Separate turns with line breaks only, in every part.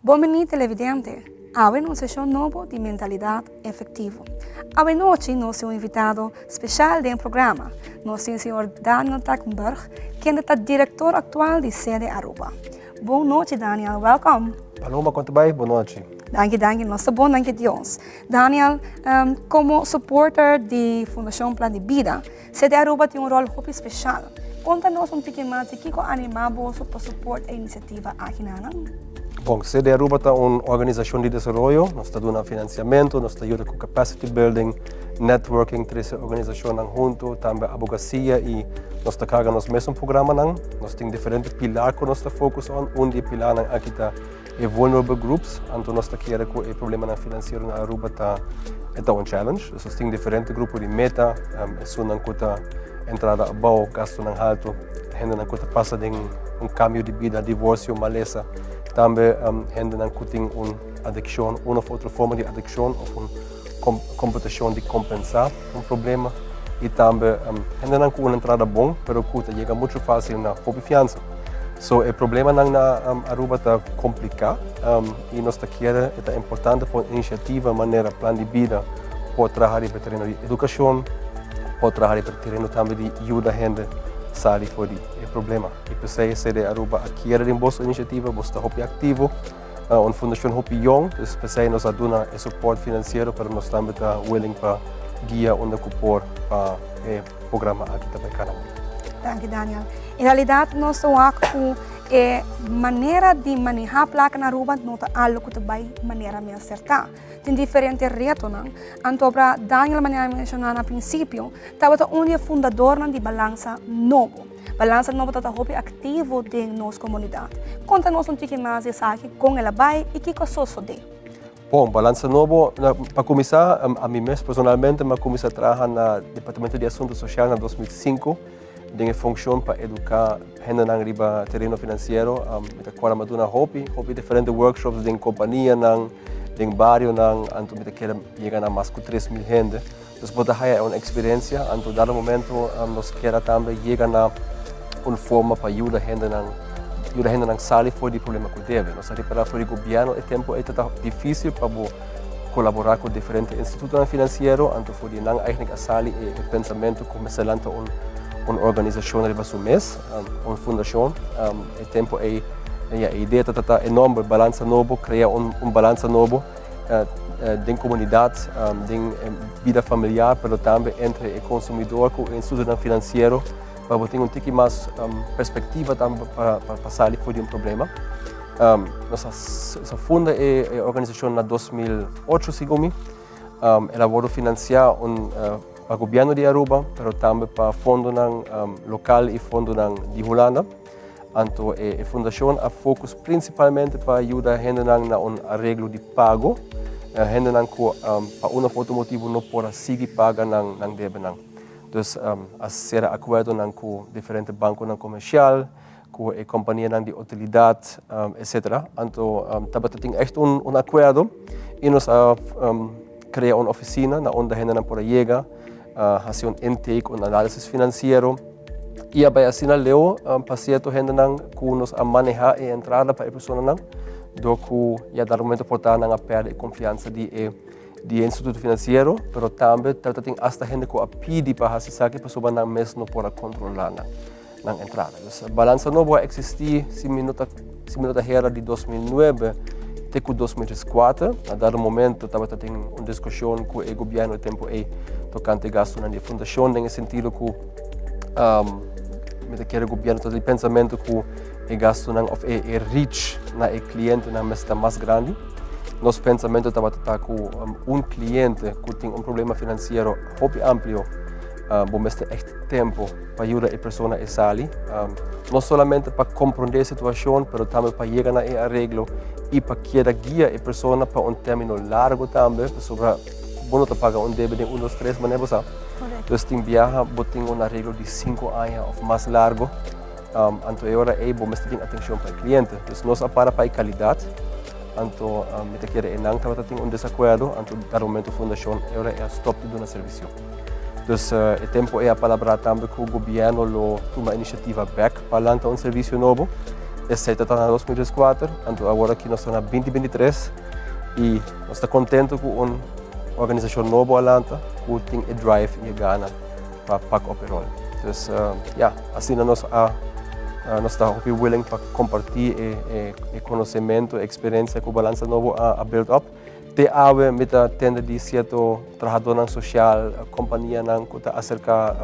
Bon bini televidente, awe na un seshon nobo di Mentalidad Efectivo. Awe nochi nos tin un invitado special den programa. Nos tin señor Daniel Takkenberg, kende ta director actual di Cede Aruba. Bon nochi Daniel, welcome.
Paloma, con ta bay? Bon nochi.
Danki, danki. Nos ta bon, danki Dios. Daniel, como supporter di Fundacion Plan di Bida, Cede Aruba tin un rol hopi special. Conta nos un tiki mas di kico anima boso pa support e iniciativa aki nanan.
Bon, Cede Aruba ta un organisacion di desaroyo. Nos ta duna financiamento, nos ta yuda cu capacity building, networking, trece organisacionnan hunto, tambe abogacia y nos ta carga nos mesun programanan. Nos tin diferente pilar cu nos ta focus on. Un di e pilarnan aki ta e vulnerable groups, anto nos ta kere cu e problemanan financiero na Aruba ta e ta un challenge. Dus nos tin diferente grupo di meta, esunnan cu ta entrada abou, gastonan halto, hendenan cu ta pasa den un cambio di bida, divorcio, malesa, tambe hendenan cu tin un adiccion, un of otro forma di adiccion of un computacion di compensa un problema y tambe hendenan cu un entrada bon pero cu ta yega mucho facil na hopi fiansa. So e problemanan na Aruba ta complica y nos ta kere e ta importante pa un iniciativa manera Plan di Bida por traha riba e tereno di educacion, por traha riba e tereno tambe di yuda hende sali for di e problema. Y p'esey CD Aruba a kere den boso iniciativa, boso ta hopi activo. Un fundacion hopi yong, dus p'esey nos a duna e support financiero, pero nos tambe ta willing pa guia unda cu por pa e programa aki ta bay cana bon.
Danki Daniel. En realidad nos ta wak cu e manera di maneha placa na Aruba no ta algo cu ta bay manera mester ta. Tin diferente retonan. Anto pra Daniel manera mi menciona na principio tabata un di e fundadornan di Balansa Nobo. Balansa Nobo ta hopi aktivo den nos komunidat. Konta nos un tiki mas di esaki, kon el a bai i kiko a sosodé.
Bon, Balansa Nobo, pa kuminsá, ami mes personalmente mi a kuminsá traha na Departamento di Asuntu Sosial na 2005 den e funshon pa eduká hendenan riba tereno finansiero. Mi ta kòrda mi a duna hopi, hopi diferente workshops den kompanianan, den barionan, anto mi ta kere yega na mas ku 3000 hende. Nos por ta haya un experiencia, anto dado momento nos kier a tambe yega na un forma pa yuda hendenan, yuda hendenan sali for di problema cu debe. Nos a ripara for di gobierno e tempo ey ta ta dificil pa bo colabora cu diferente institutonan financiero, anto for di nan eigenlijk a sali e pensamento cu mester lanta un un organisacion riba su mes, un fundacion. E tempo ey e idea ta ta e nomber Balansa Nobo, crea un un balansa nobo. Den komunidat, den bida familiar, pero tambe entre e konsumidor ku e institutonan finansiero pa bo tin un tiki mas perspektiva tambe pa sali for di un problema. Nos a funda e organisashon na 2008 segun mi. El a wòrdu finansiá pa gobièrnu di Aruba, pero tambe pa fondonan lokal i fondonan di Hulanda. Anto e fundashon a focus principalmente pa yuda hendenan na un areglo di pago, hendenan ku pa un of otro motibu no por a sigui paga nan nan debenan. Dus a sera akuerdonan ku diferente bankonan komersial, ku e kompanianan di utilidat, etcetera. Anto tabata tin echt un un akuerdo i nos a krea un ofisina na unda hendenan por a yega, hasi un intake, un análisis finansiero. I a bai asina leu pa sierto hendenan ku nos a manehá e entrada pa e personanan, dor ku ya dado momento por ta nan a pèrdè e konfiansa di e di e instituto finansiero, pero tambe tabata tin asta hende ku a pidi pa hasi esaki pasobra nan mes no por a kontrolá nan nan entrada. Dus Balansa Nobo a eksistí, si mi no ta si mi no ta hera, di 2009 te ku 2004. Na dado momento tabata tin un diskushon ku e gobièrnu e tempu ei tokante gastunan di e fundashon den e sentido ku Mi ta kere gobierno ta di pensamentu ku e gastunan of e e reach na e klientenan mester ta mas grandi. Nos pensamentu tabata ta ku un kliente ku tin un problema finansiero hopi amplio, bo mester ègt tempu pa yuda e persona e sali. No solamente pa komprondé e situashon, pero tambe pa yega na e areglo i pa keda guia e persona pa un término largu tambe, pasobra bo no ta paga un debe den un, dos, tres, manera bo sa. Dus tin biaha bo tin un areglo di 5 aña of mas largo. Anto e ora ei bo mester tin atencion pa e cliente. Dus nos a para pa e calidad. Anto mi ta kere e nan tabata tin un desacuerdo. Anto dado momento fundacion e ora ei a stop di duna servicio. Dus e tempo ei a palabra tambe cu gobierno lo tuma iniciativa bek pa lanta un servicio nobo. Esei ta na 2004, anto awor aki nos ta na 2023 i nos ta kontentu ku un organisashon nobo a lanta ku tin e drive i e gana pa pak op e rol. Dus ya, asina nos a nos ta hopi willing pa kompartí e e e konosementu, e eksperensia ku Balansa Nobo a a build up. Te awe mi ta tende di sierto trahadónan sosial, kompanianan ku ta aserká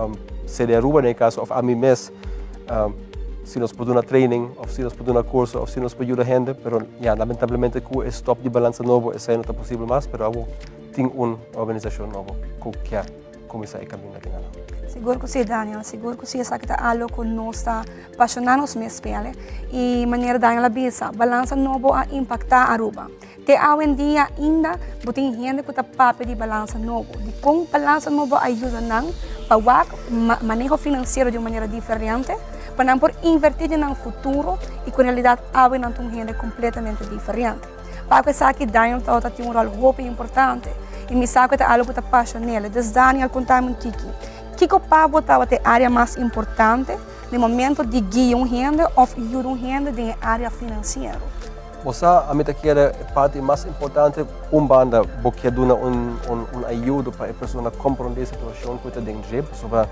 CD Aruba den e kaso òf ami mes si nos por duna training òf si nos por duna kurso òf si nos por yuda hende, pero ya lamentablemente ku e stòp di Balansa Nobo esei no ta posibel mas, pero awor tin un organisashon nobo ku kier kuminsá e kaminda aki nan.
Sigur ku si Daniel, sigur ku si esaki ta algo ku nos ta pashoná nos mes p'el i manera Daniel a bisa Balansa Nobo a impaktá Aruba. Te awendia ainda bo tin hende ku ta papia di balansa nobo. Dikon balansa nobo a yuda nan pa wak maneho finansiero di un manera diferente, pa nan por invertí den nan futuro i ku en realidat awe nan ta un hende kompletamente diferente. Pa ku esaki Daniel tabata tin un ròl hopi importante i mi sa ku e ta algu ku ta pashon'el. Dus Daniel konta mi un tiki, kiko pa bo tabata e área mas importante den momento di guia un hende òf yuda un hende den e área finansiero?
Bo sa, ami ta kere e parti mas importante, un banda bo kier duna un un un ayudo pa e persona comprende e situacion cu e ta den dje, pasobra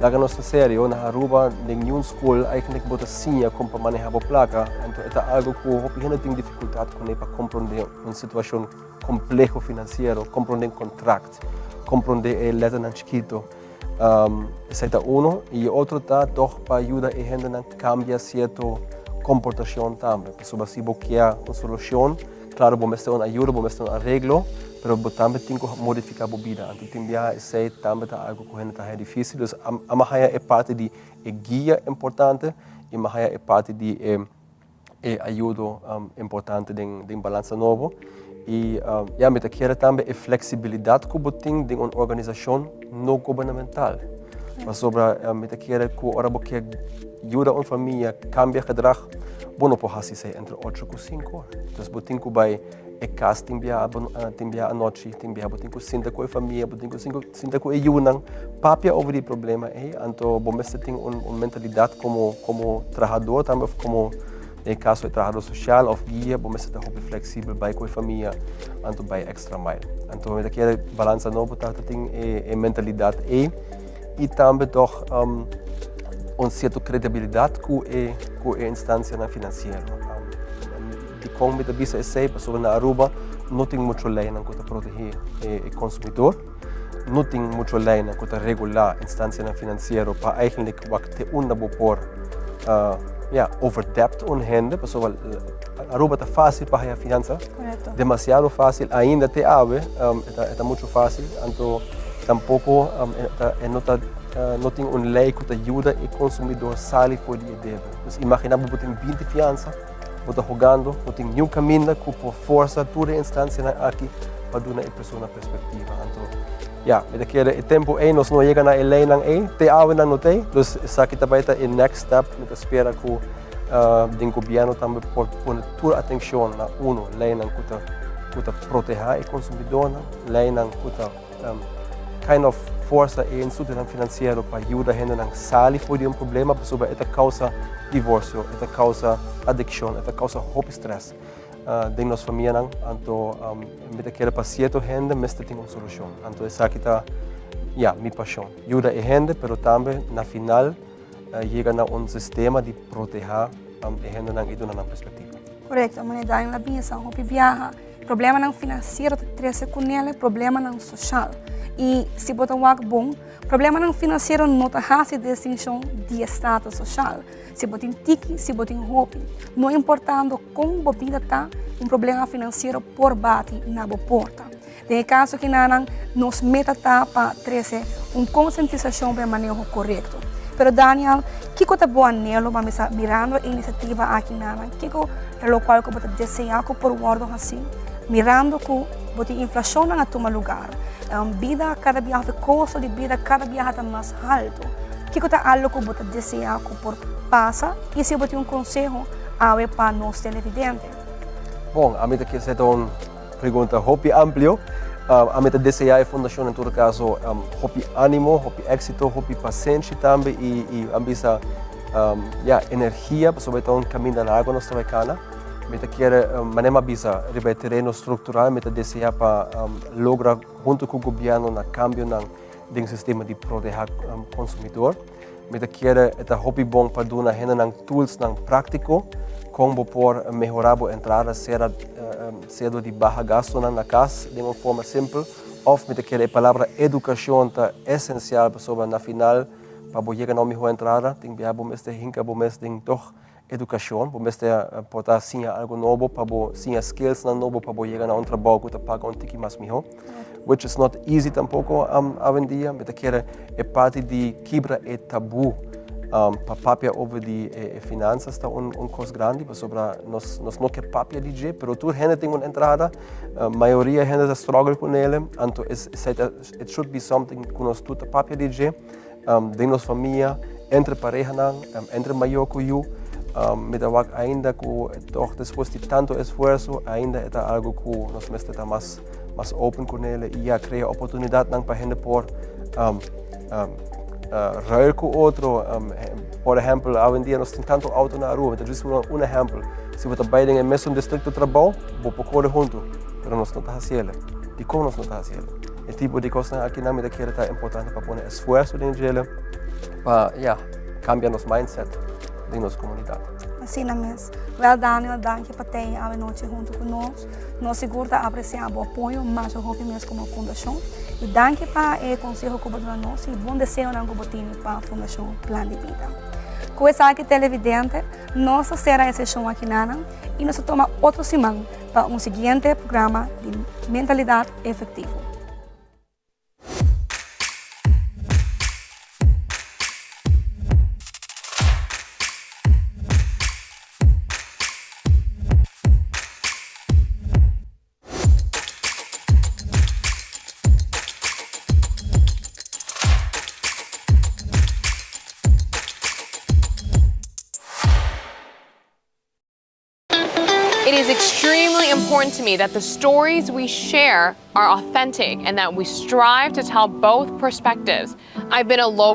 laga nos ta serio, na Aruba den niun school eigenlijk bo ta siña con pa maneha bo placa, anto e ta algo cu hopi hende tin dificultad cune pa comprende un situacion compleho financiero, comprende un contract, comprende e letternan chikito. Esei ta uno y e otro ta toch pa yuda e hendenan cambia cierto comportacion tambe. Pasobra si bo kier un solucion, claro bo mester un ayuda, bo mester un areglo, pero bo tambe tin cu modifica bo bida. Anto tin biaha esei tambe ta algo cu hende ta haya dificil. Dus a haya e parti di e guia importante y mi a haya e parti di e e ayudo importante den den Balansa Nobo y ya mi ta kere tambe e flexibilidad cu bo tin den un organisacion no gubernamental pasobra mi ta kere cu ora bo kier yuda un famia cambia gedrag bo no por haci esey entre ocho cu cinco ora entonces bo tin cu bay e cas tin biaha tin biaha anochi tin biaha bo tin cu sinta cu e famia bo tin cu sinta cu e yunan papia over di e problema ey anto bo mester tin un mentalidad como como trahador tambe of como den e caso e trahador social of guia bo mester ta hopi flexibel bay cu e famia anto bay extra mile anto mi ta kere balansa nobo ta tin e mentalidad ey y tambe toch un cierto credibilidad cu e cu e instancianan financiero. Dikon mi ta bisa esei? Pasobra na Aruba no tin mucho leynan ku ta protehé e konsumidor, no tin mucho leynan ku ta regulá instansianan finansiero pa eigenlijk wak te unda bo por ya overdebt un hende, pasobra Aruba ta fásil pa haya fiansa, demasiado fásil, ainda te awe e ta mucho fásil, anto tampoko e no ta no tin un ley ku ta yuda e konsumidor sali for di e debe. Dus imagina bo bo tin binti fiansa. Bo ta hogando, no tin niun kaminda ku por forsa tur e instansianan aki pa duna e persona perspektiva. Anto, ya, mi ta kere e tempu ei nos no yega na e leinan ei, te awe nan no t'ei, dus esaki ta bai ta e next step. Mi ta spera ku den gobièrnu tambe por pone tur atenshon na uno, leinan ku ta ku ta protehá e konsumidónan, leinan ku ta kind of forsa e institutonan finansiero pa yuda hendenan sali for di un problema pasobra e ta kousa divorsio, e ta kousa adikshon, e ta kousa hopi stress den nos famianan. Anto mi ta kere pa sierto hende mester tin un solushon. Anto esaki ta ya mi pashon, yuda e hende pero tambe na final yega na un sistema di proteha e hendenan i duna nan perspektiva.
Korekto, manera Daniel a bisa, hopi biaha Problemanan finansiero ta trese kunel e problemanan soshal. I si bo ta wak bon, problemanan finansiero no ta hasi distinshon di e status soshal. Si bo tin tiki, si bo tin hopi, no importando kon bo bida ta, un problema finansiero por bati na bo porta. Den e kaso kinanan, nos meta ta pa trese un konsientisashon pa e maneho korekto. Pero Daniel, kiko ta bo anhelo pa misa mirando e inisiativa aki nanan? Kiko ta lokual ku bo ta deseá ku por wòrdu hasí mirando ku bo tin inflashonnan a tuma lugar, bida kada biaha òf e kosto di bida kada biaha ta mas haltu? Kiko ta algu ku bo ta deseá ku por pasa i si bo tin un konseho awe pa nos televidente?
Bon, ami ta kier seta un pregunta hopi amplio. Ami ta deseá e fundashon en todo kaso hopi ánimo, hopi éksito, hopi pasenshi tambe i i a bisa. Ya, energia, pasobra e ta un kaminda largu nos ta bai kana. Mi ta kere, manera mi a bisa, riba e tereno struktural mi ta desea pa logra huntu ku gobièrnu na kambionan den sistema di protehá konsumidor. Mi ta kere e ta hopi bon pa duna hendenan toolsnan práktiko kon bo por mehorá bo entrada sera sea dor di baha gastunan na kas den un forma simpel òf mi ta kere e palabra edukashon ta esensial pasobra na final pa bo yega na un mihó entrada tin biaha bo mester hinka bo mes den tòg edukashon, bo mester por ta siña algu nobo pa bo siña skillsnan nobo pa bo yega na un trabou ku ta paga un tiki mas mihó, which is not easy tampoko awendia. Mi ta kere e parti di kibra e tabú pa papia over di e finansas ta un kos grandi pasobra nos nos no ke papia di dje, pero tur hende tin un entrada, mayoria hende ta struggle ku nele, anto esei ta it should be something ku nos tur ta papia di dje. Den nos famia, entre parehanan, entre mayor ku yu, mi ta wak ainda ku tòg despues di tantu esfuerso ainda e ta algu ku nos mester ta mas mas open ku nele i ya krea oportunidatnan pa hende por ruil ku otro. Por ehèmpel, awendia nos tin tantu outo na Aruba, mi ta djis un ehèmpel, si bo ta bai den e mesun distrikto trabou, bo por kore huntu, pero nos no ta hasiel. Dikon nos no ta hasiel? E tipo di kosnan akinan mi ta kere ta importante pa pone esfuerso den djele pa ya kambia nos mindset den nos komunidat.
Asina mes. Wel Daniel, danki pa tei awe nochi huntu ku nos. Nos sigur ta apresiá bo apoyo masha hopi mes komo fundashon. I danki pa e konseho ku bo duna nos i bon deseonan ku bo tini pa Fundashon Plan di Bida. Ku esaki televidente, nos ta sera e seshon akinanan i nos ta tuma otro siman pa un siguiente programa di Mentalidat Efectivo.
It is extremely important to me that the stories we share are authentic and that we strive to tell both perspectives. I've been a local